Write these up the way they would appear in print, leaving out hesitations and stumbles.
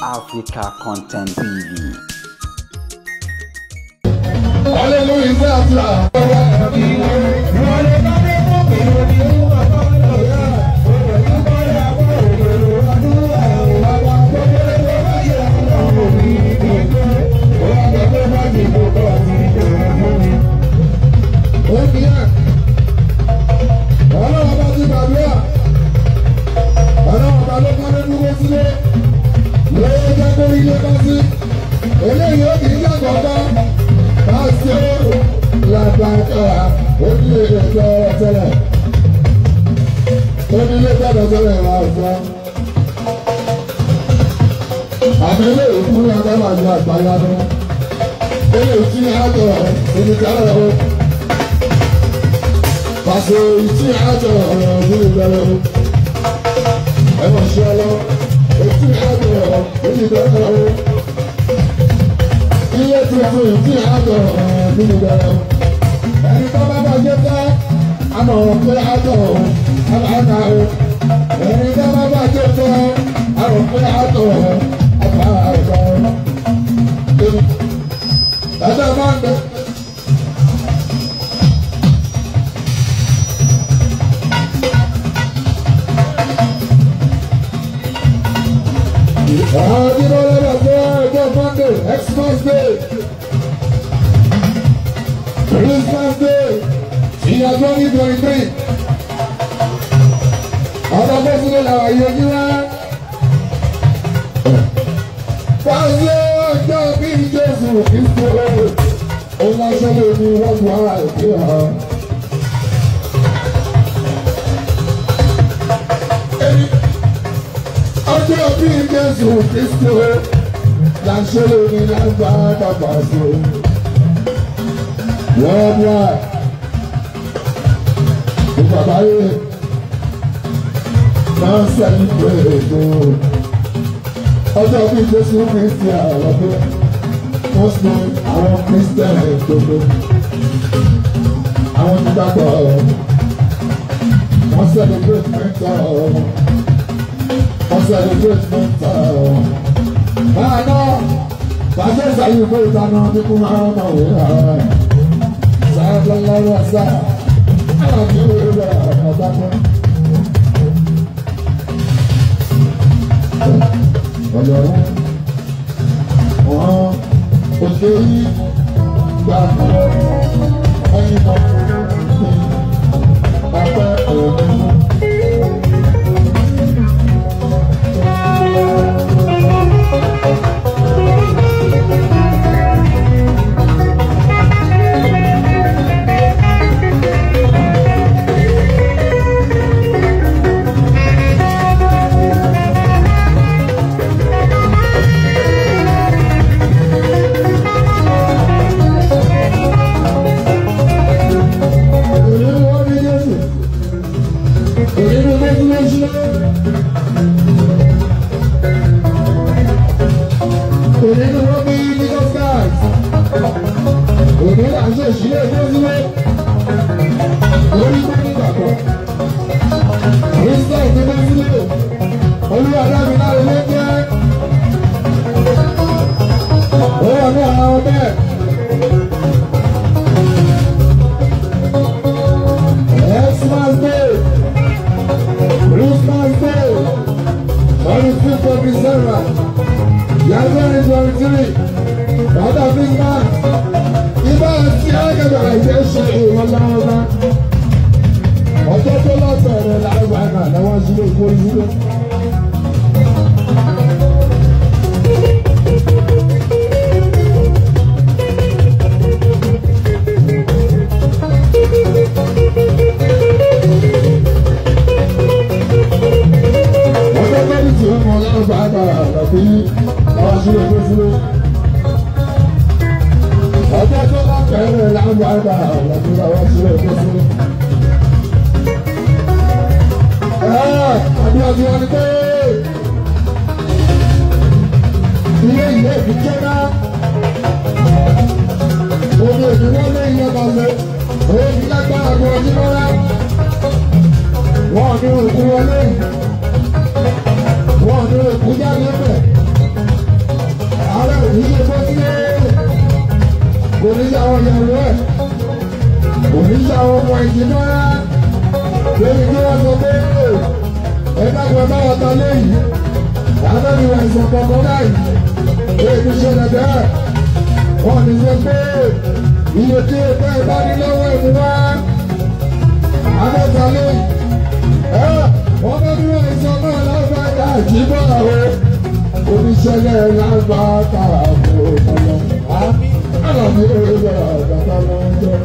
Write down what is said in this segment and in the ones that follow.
Africa Content TV. Xmas Day, Christmas Day, ìyá 2023. Ọ̀dọ́ bọ́sílẹ̀ làwọn yóò ní wá. Pàṣẹ ọjọ́ bí Jésù Kristo, òun aṣọ́lé ní wọ́n bu ara ìpè hàn. Ọjọ́ bí Jésù Kristo. Làṣẹ́lẹ̀ ní lágbàdà pàṣẹ. Wọ́n ní bàbá yẹ náà sẹ́yìn pé ètò ọjọ́ bíi Jésù Kristi àlọ́dún wọ́n sin àwọn Kírísítẹ́nì gbogbo àwọn onígbàgbọ́ wọ́n celebrate mẹ́ta wọ́n celebrate mẹ́ta. Báyọ̀ bàjẹ́ ìsàlẹ̀ ìgbé ìdáná nípò máa ń mọ̀ wí rẹ̀. Sáyẹ́ lọ́wọ́ sá, àwọn kì í rí rẹ̀ ọ̀dà kan. Ọ̀dọ̀rún wọn òṣè yìí gbà ẹyin kan ní apẹ́ òun. Xmas Day, Christmas Day, 25th of December, January 23, Father Christmas, Ibà sí àgàbà ìjẹ́sẹ̀ ìwọ̀n lára. Ọjọ́ tó lọ́bẹ̀rẹ̀ lára náà lọ́wọ́ sílé ìkórè sílé. Ọjọ́ tó bá kẹrẹ lágbàdà lọ́dún àwọn sílẹ̀ tó sílẹ̀. Àbí ọdún wọn ni pé ilé ìlé ìdíjọ́ná omi ìdúró lé iye balẹ̀ omi lágbára gan ọdún mọ́ra wọ́n ní òkú wọlé wọ́n ní òkú jáde bẹ̀. Kò ní yàwó ìyàwó ẹ̀. Kò ní yàwó ọmọ ìjìnà. Lórí kí wọ́n sọ pé ẹ dákun ẹ bá wọn ta léyìí. Àbẹ́mi wà ìsàn kankan báyìí. Èmi ṣẹlẹ̀ bẹ́ẹ̀. Wọ́n ní sọ pé iye tí o bá ẹ bá ní lọ́wọ́ ẹ̀mú wá. Àbẹ́ta léyìí. Wọ́n bá dúró ìsàn náà lágbàdá àjíbọ̀ o. Oníṣẹ́lẹ̀ lágbàdá àbò ọ̀lọ́. Àlàbí orí àgbàdá lọ́jọ́.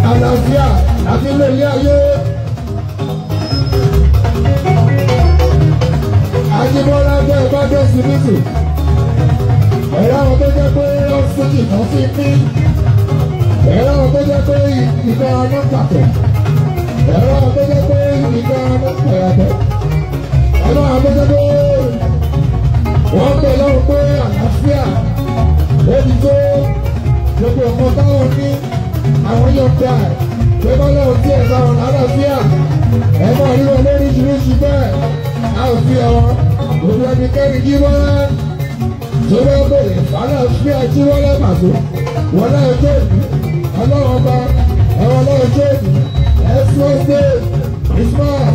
Àlàáfíà àti ilé ilé ayé. Ajíbọ́lá jẹ́ ìbádọ́ síbítù. Ẹ̀rọ àwọn tó jẹ́ pé ọ́síjì kan fi pín. Ẹ̀rọ àwọn tó jẹ́ pé ìgbà ọmọ pàtó. Ẹ̀rọ àwọn tó jẹ́ pé ìgbà ọmọ pàyàtọ̀. Ẹ̀rọ àwọn tó jẹ́ pé wọ́n pè lọ́rùn pé àlàáfíà ó ti tó gbogbo ọmọ táwọn ní àwọn yóò gbà ẹ̀ pé bọ́lá ò tí ẹ̀ sáwọn lálàáfíà ẹ̀ máa rí wọn lóríṣiríṣi bẹ́ẹ̀ a ò fi ọ̀rọ̀ gbogbo ẹnikẹ́ni jí bọ́lá tó bá bèrè fàlàáfíà jí bọ́lá pàṣẹ wọn náà tó ìlú ọlọ́run ọba ẹ̀wọ̀n náà tó ìlú ẹ̀sùn Christmas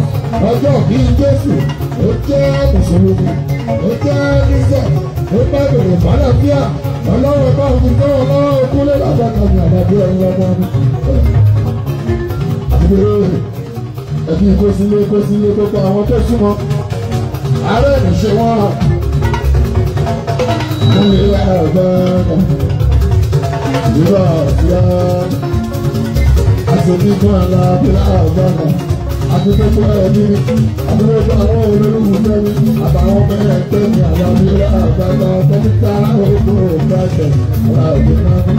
ọjọ́ bíi Jésù ó jẹ́ mùsùlùmí ó jẹ́ nísẹ̀ ó bá bèrè fàlàáfíà ọlọ́run ọba òfin tó wọn lọ́wọ́ okúlé lábàkàmì àbàbí ẹ̀yìn ọmọ mi. Ẹbí kó sílé gbogbo àwọn tó súnmọ́ ààrẹ ìṣe wọn mú ilé àgbàgbà ìrọ̀ ọ̀sẹ̀ àtòmíkan alábílà àgbàgbà àti gbogbo ẹbí àti gbogbo àwọn olólùfẹ́ mi àtàwọn ọmọ ẹgbẹ́ mi alábílà àgbàgbà dókítà ogun ògbàṣẹ alábílà mi.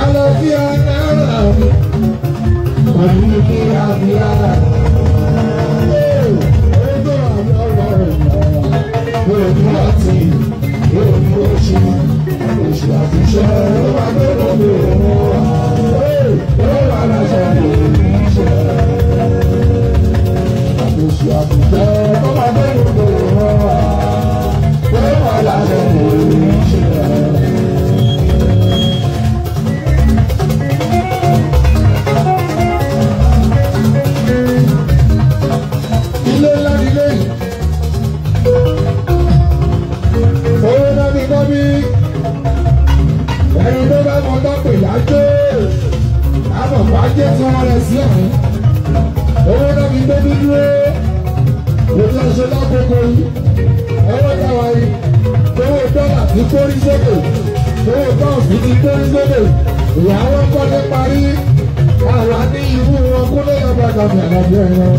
Àlàáfíà náírà mi. Ilé ńlá nílé yìí. Owó náà ní kọ́bí. Ẹni tó bá mọ tọ́pẹ̀ lájọ́. Àmọ̀ fàájẹ́ tí wọ́n rẹ̀ sí ọ̀hún. Owó náà fi gbé dúdú. Òtún ọ̀ṣẹ́ lákòókò yìí. Ẹwọ́n táwa yìí. Owó dọ́là ti kórí sókè. Owó pọ́ùn ti kórí sókè. Ìyàwó kọ́lé parí. Àwa ní irú wọn kúlẹ̀ lọ́gbàdàn àbí ẹ̀yàn.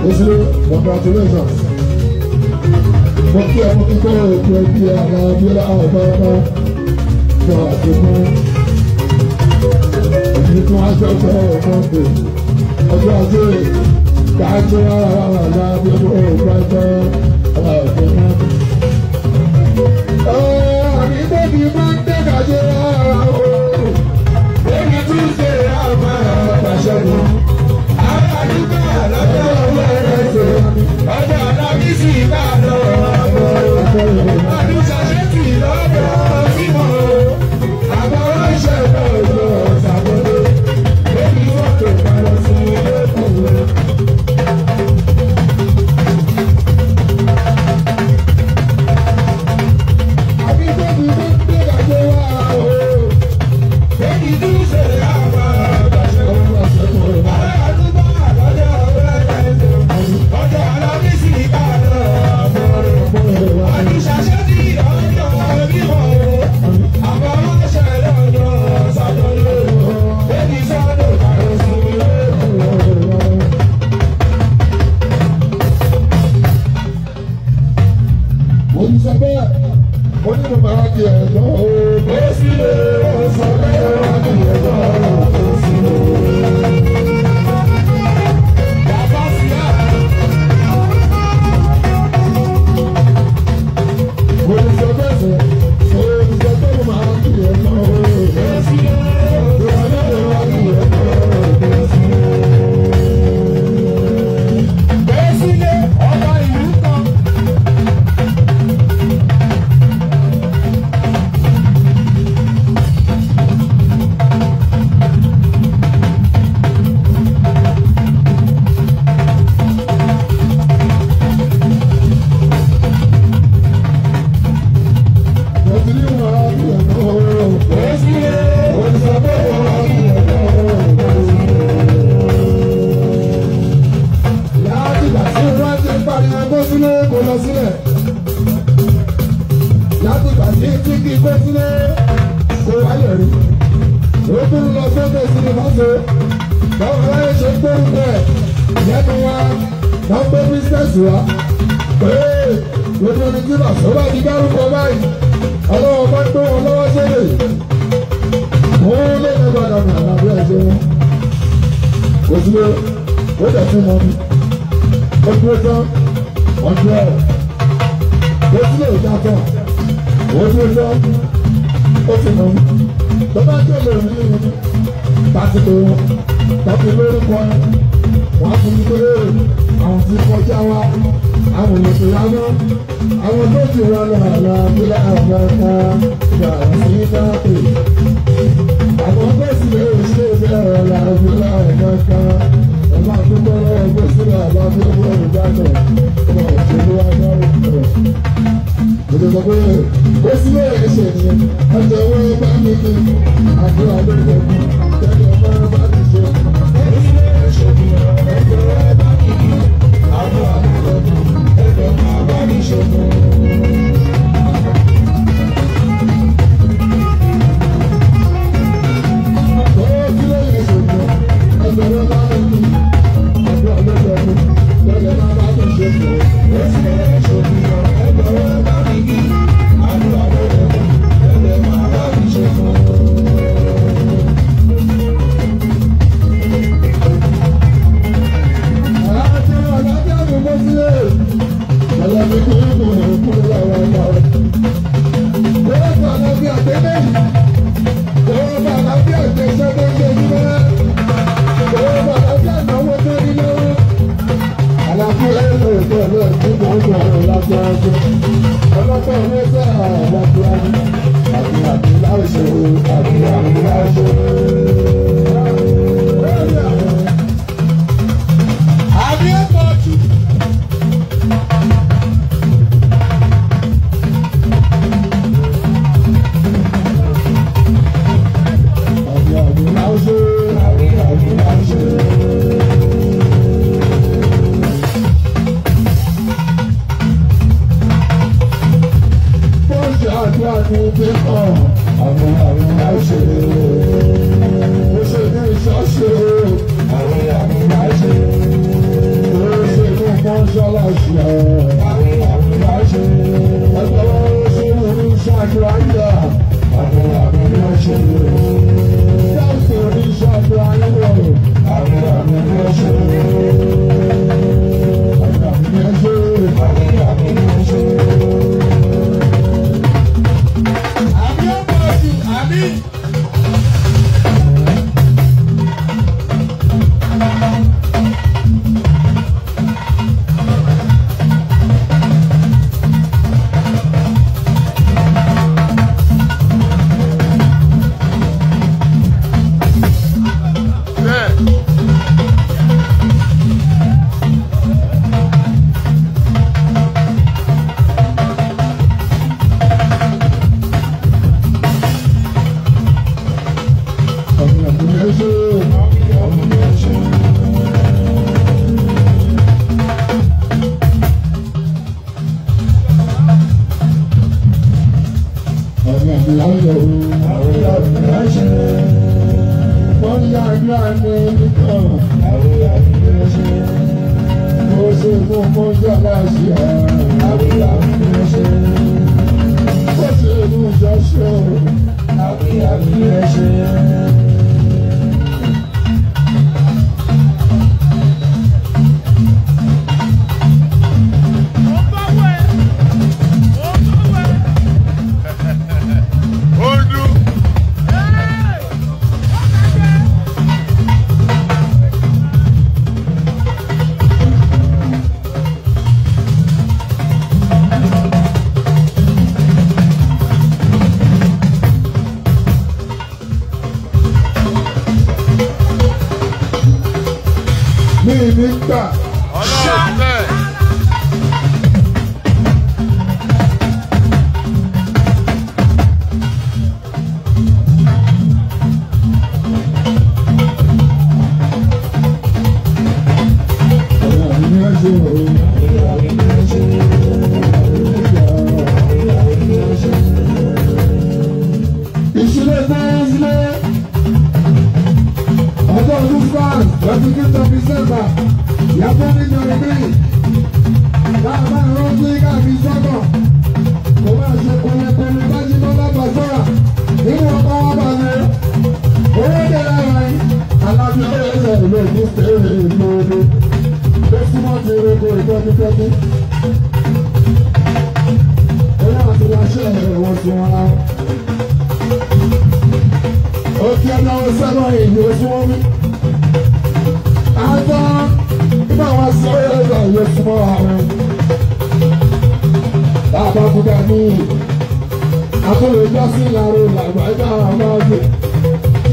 Osile, congratulations. Mo kí ẹ mo kí kó ètò ẹbí àwọn abíọ́lá àwọn ọba ọba fún àfikún. Èyí tí wọ́n ṣọ̀ṣọ́ ọ̀pọ̀ǹdè ọjọ́ ajé káàkiri ara àgbà bí ó bá tọ́ ọ̀pọ̀ náà. Àmì bébí máa ń tẹ̀kájẹ́ ara o. Èyí tún ṣe àmà àṣẹ̀gùn. Àwọn àdúgbò lọ́jọ́ owó ẹ̀rẹ́sẹ̀. Ọjọ́ Alábísí bá lọ. Ọdún ṣàṣẹ́tì lọ́dọ̀ símọ̀ o. Àbọ̀rọ̀ ìṣẹ̀lẹ̀ ọjọ́ Sàbọ̀dé. Èyí mọ́tò padà sí ilé kùn. Àmì bébí máa ń tẹ̀kájẹ́ ara o. Èyí tún ṣe àmà àṣẹ̀gùn. Àwọn àdúgbò lọ́jọ́ owó ẹ̀rẹ́sẹ̀. Ọjọ́ Alábísí bá lọ. Ọdún ṣàṣẹ́tì lọ́dọ̀ símọ̀ o. Àbọ̀rọ̀ ìṣẹ̀lẹ̀ ọjọ́ Sàbọ̀dé. Èyí sọ́dọ̀ padà sí ilé kùn. Mo ń sọ bẹ́ẹ̀, mo ní mo máa di ẹ̀dọ́ o. Ó sì lè sọ pé wọ́n ti ẹ̀dọ́ ó sì lè. Bàbá sí à. Mo ń sọ bẹ́ẹ̀ sẹ́, mo ń sọ pé mo máa di ẹ̀dọ́ o. Ó sì lè Mo sọ pé mo máa di ẹ̀dọ́ o. Ó sì lè. Ó sì lè ọba ìlú kan. Mo ti ní mo máa di ẹ̀dọ́ o. Ó sì lè Mo ń sọ pé mo máa di ẹ̀dọ́ o. Láti ìgbà tí wọ́n ti pariwo kó sílé kó lọ sílẹ̀. Láti ìgbà tí tí kì í kó sílé kó wáyọ̀ rí. Ó tún lọ sókè sí ní fáṣọ. Báwo láyé ṣe gbórúkọ ẹ̀ lẹ́nu wa wọ́n gbé bísíǹsì wa. Pé gbogbo ẹni tí bàṣọ bá ti dárúkọ báyìí. Ọlọ́wọ́ bá gbé wọn lọ́wọ́ sókè. Òun lè ní gbọ́dọ̀ nà àbí ẹ̀ṣẹ̀ wọn. Kò sí pé ó dẹ̀ tún mọ́ mi. Ó dúró tán, ọjọ́ ẹ̀. Ó sì lè dá tán. Ó dúró tán, ó ti mọ̀ mi. Tó bá jẹ́ lè rí mi, pásítọ̀ wọn, tọ́pì lórúkọ ẹ̀. Wọ́n á fún mi pé àwọn tí kọjá wa, àwọn olùkọ́ wa mọ́. Àwọn tó ti wà lọ àlọ́ abúlé àwọn ọ̀gá gbà sí náà pè. Àwọn tó sì lè ṣe bẹ́ẹ̀ lọ abúlé àwọn ọ̀gá. Ọba àdúgbò lọ́wọ́ gbé sílẹ̀ àbáfẹ́ owó ìdáná ọba òṣèlú agbára ìfẹ́. Mo ti sọ pé ó sílẹ̀ ẹ̀ṣẹ̀ nìyẹn, ọjọ́ owó bá mi kí àdúrà lóde mú, tẹ́lẹ̀ ọba bá ti ṣe. Ó sì lè ṣe bí ẹjọ́ ẹ bá mi kí. Àdúrà lóde mú, ẹjọ́ máa bá mi ṣe fún. Ó sílẹ̀ ẹ̀ṣẹ̀ nìyẹn, ọjọ́ owó bá mi kí àdúrà lóde mú, tẹ́lẹ̀ ọba bá ti ṣe. Ó sì lè ṣe bí ẹjọ́ ẹ bá mi kí. Àdúrà lóde mú, ẹjọ́ máa bá mi ṣe fún. Àti ọ̀làjà mi mọ́ sílẹ̀, ọ̀làmí kò ń bọ̀ kúrò lára ọ̀la. Kóòtù àlàáfíà tẹ́lẹ̀, kóòtù àlàáfíà tẹ̀sán tó ń ṣe ojúmọ́, kóòtù àlàáfíà náwó tó ní lọ́wọ́. Àlàáfíà ẹ̀rọ ìtọ́ ẹ̀rọ tí mò ń bọ̀ láti ọjọ́. Ọlọ́pàá ọ̀rẹ́ sẹ́ àlàáfíà ní àti àti láìṣe àti àti láìṣe. Àbí ẹ̀kọ́ tù. Àti àti láìṣe àti àti láìṣe. Bọ́ọ̀sì àdúrà ní pípọ̀ àwọn àwọn láìṣe. Ó ṣe ní ìṣọ́ṣe Àwọn àwọn láìṣe. ó ṣe ní mọ́ṣáláṣí. Àwọn àwọn láìṣe. Ẹgbẹ́ ó ṣe ní ìṣàdúrà yà. Àwọn àwọn láìṣe. Dáàsì oníṣàdúrà. Ọ̀nà ìyáyọ̀ wọ́n yá àdúrà ní nìkan. Mo ṣe fún mọ́ṣọ́ aláṣẹ. Mo ṣe fún ṣọ́ṣọ́. Mi ní gbà. Ìṣílẹ̀ fún ọjọ́ ọdún France 25th of December yàtọ̀ ní 23 bàbá rántí káàkiri sọ́kọ̀ kò máa ṣe kọlẹ̀kọlẹ̀ bájí bọ́lá bàṣọ́ra nínú ọkọ̀ wọn bá ṣe owó dé lára yìí alábí ọ̀rẹ́ ìlú ìlú ìlú ìlú tó súnmọ́ ti roko ìtọ́jú-tọ́jú owó àti láṣẹ ẹ̀wọ̀n sí wọn láwọn. Òkè ọ̀nà ọ̀sẹ̀ ìlú súnmọ́ mi. Àtọ́ nígbà wọn sọ ẹ̀rọ ìlú súnmọ́ àwọn. Bàbá Bùdá ní àtúnlẹ̀ ìjọsìn ìlàrú làgbà ẹ̀dá àwọn ọ̀gbìn.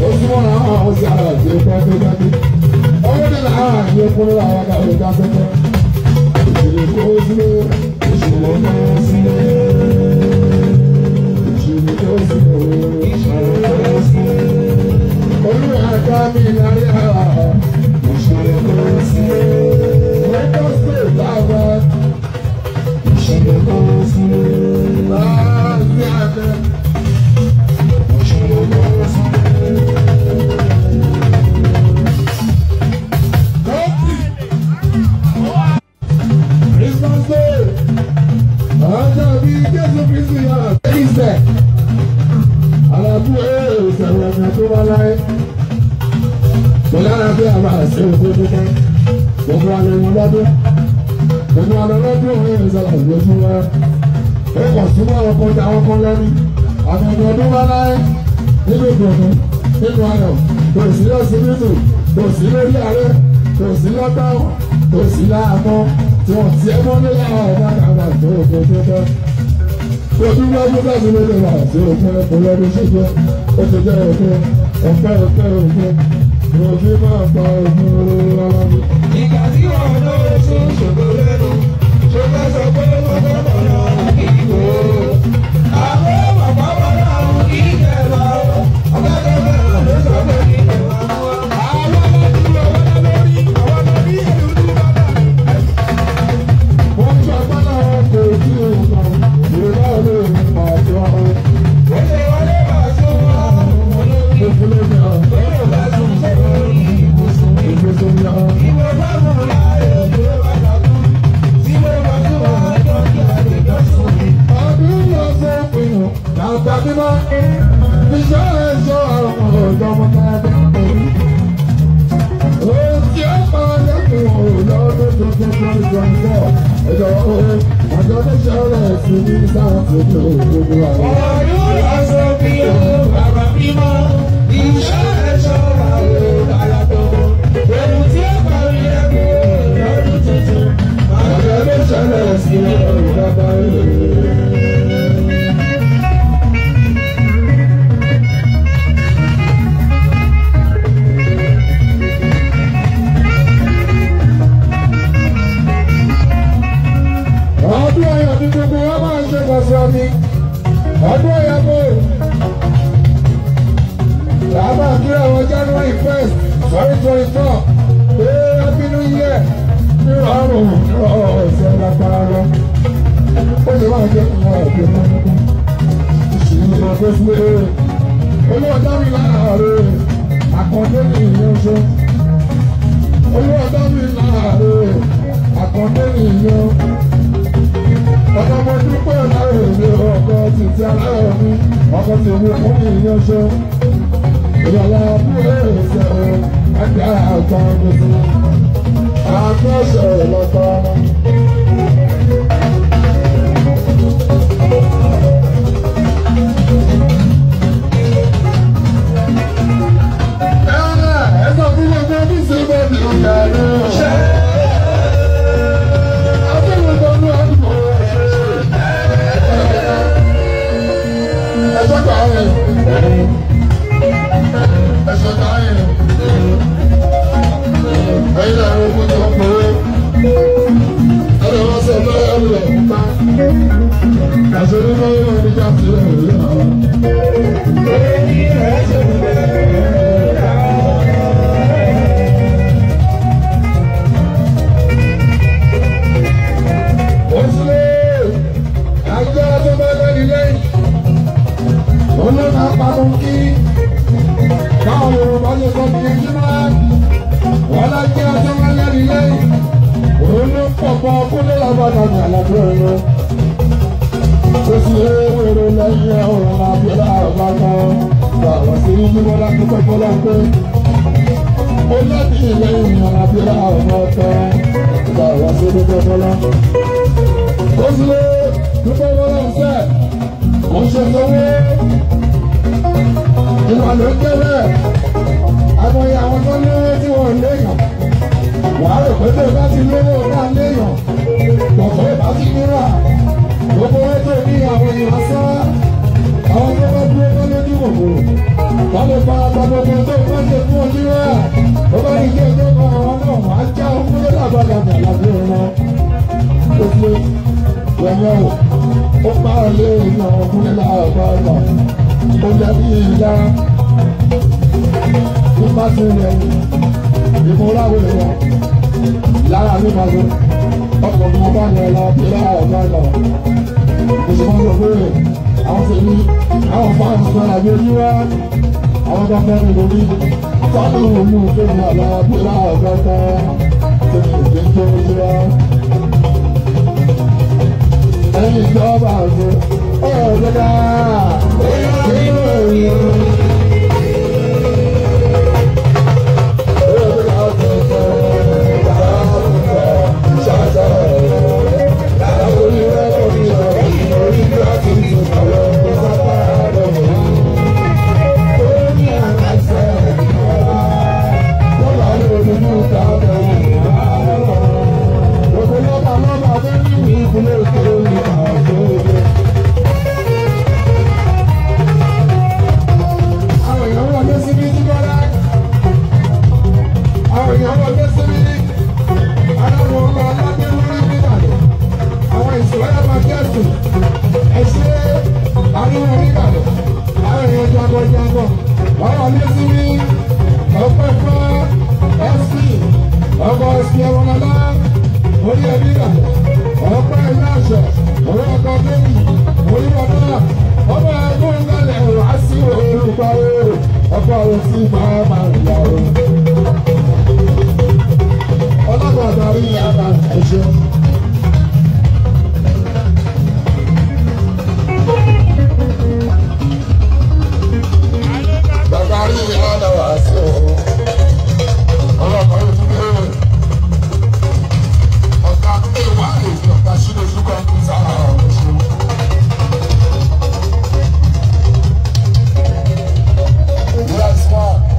Ó súnmọ́ àwọn ọ̀sẹ̀ àti ìpẹ́ẹ́pẹ́ẹ́pẹ́. Owó ní làwọn àti ìkúnlẹ̀ àwọn àgbà ìjà sẹ́kẹ́. Ìṣèlú kó sílé, ìṣèlú kó sílé. Ìṣèlú kó sílé, ìṣèlú kó sílé. Olúwa ká mi lárí àrà, ìṣèlú kó sílé. Lagos State láwa, ìṣèlú kó sílé. Láàbí àgbẹ̀, ìṣèlú kó sílé. Christmas Day, ọjọ́ bí Jésù Kristi yàrá ìṣẹ̀. Àlàbí ìṣẹ̀rẹ̀ ọ̀nà tó bá láyé. Kò lára bí a máa ṣe òkú dúpẹ́. Gbogbo alẹ́ wọn lọ́dún. Gbogbo alẹ́ lọ́dún òun yẹn sọ̀rọ̀ lójú wa. Ó kàn súnmọ́ ọkọ̀ tí àwọn kan lẹ́nu. Àmì ọ̀nà ọdún bá láyé. Nínú ìdùnnú, nínú ayọ̀, kò sí lọ́sibítù, kò sí lórí ààrẹ, kò sí lọ́gbàwọ̀n, kò sí láàmú. Tí wọ́n ti ẹ́ mọ́ nílẹ̀ ọ̀gá àgbà tó òkú dúpẹ́. Ojú bá mú láti lóde wà sí òkú ẹ̀kọ́ lọ́dún ṣíṣe, ó ti jẹ́ òkú, ọ̀pẹ́ ọ̀pẹ́ òkú, òbí máa pa òkú rárá. Ìgbà tí wọ́n lọ sún ṣògo lẹ́nu, ṣó fẹ́ sọ pé wọ́n fẹ́ bọ̀ lọ ìgbò. Àwọn bàbá wọn náà ń kí ìjẹba o, ọ̀gá tó fẹ́ràn ló sọ pé kí ìjẹba wọn. Àwọn ọlọ́dún àwọn lórí àwọn lórí ìlú ní bàbá mi. Wọ́n ń ṣàgbọ́n àwọn kò tí ì mọ̀, ìrọ̀lẹ́ òní àti ọ̀hún. Ó ṣe wọlé bá sún àwọn olórí. Ìfúnlẹ̀ ọ̀hún, Ó bá sún sórí ibùsùn mi. ìgbésómi ọ̀hún. Ìwọ bá mú láàyè tó bá dàkú. Tí mo bá tún àjọ kí àlejò sùn mi. Ọdún lọ sópin o, bàbá mímọ́, iṣẹ́ ẹ̀ṣọ́ àwọn ọ̀dọ́ ọmọ káàdé pẹ̀lú. Ohun tí ó máa lẹ́kùn ò lọ́dún tuntun 2024, ẹ̀jọ̀ o, àjọ tó ṣẹlẹ̀ sí ní sáà tó ní òkúkú àwọn. Ọdún lọ sópin o, bàbá mímọ́. Iṣẹ́ ẹ̀ṣọ́ àwọn ọ̀dọ́ Ohun tí ó parí lẹ́kùn lọ́dún tuntun. Àjọ tó ṣẹlẹ̀ sí ní ọ̀dọ́ Ọdún ayọ̀ ní gbogbo wa máa ń ṣe kọ̀ọ̀sọ̀ mi. Ọdún ayọ̀ kò. Làbá kí àwọn January 1st, 2024, pé Happy New Year ní ọrùn ọ̀sẹ̀ lágbára lọ. Ó lè máa jẹ́ ìwọ̀n ọ̀gbìn mọ́nú. Ìṣèlú tó sílé. Olúwa dá mi láàárẹ̀, àkàndé mi ìyẹn ṣe. Olúwa dá mi láàárẹ̀, àkàndé mi ìyẹn. Ọ̀nà mo dúpẹ́ láàárẹ̀ mi, ọkọ̀ títí aláàrẹ̀ mi, ọkọ̀ tí mo fún mi ìyẹn ṣe. Ìyàlá abúlé ìṣẹ̀ o, ẹgbẹ́ àgbà mi sí. Àkọ́ṣe lọ́tọ́.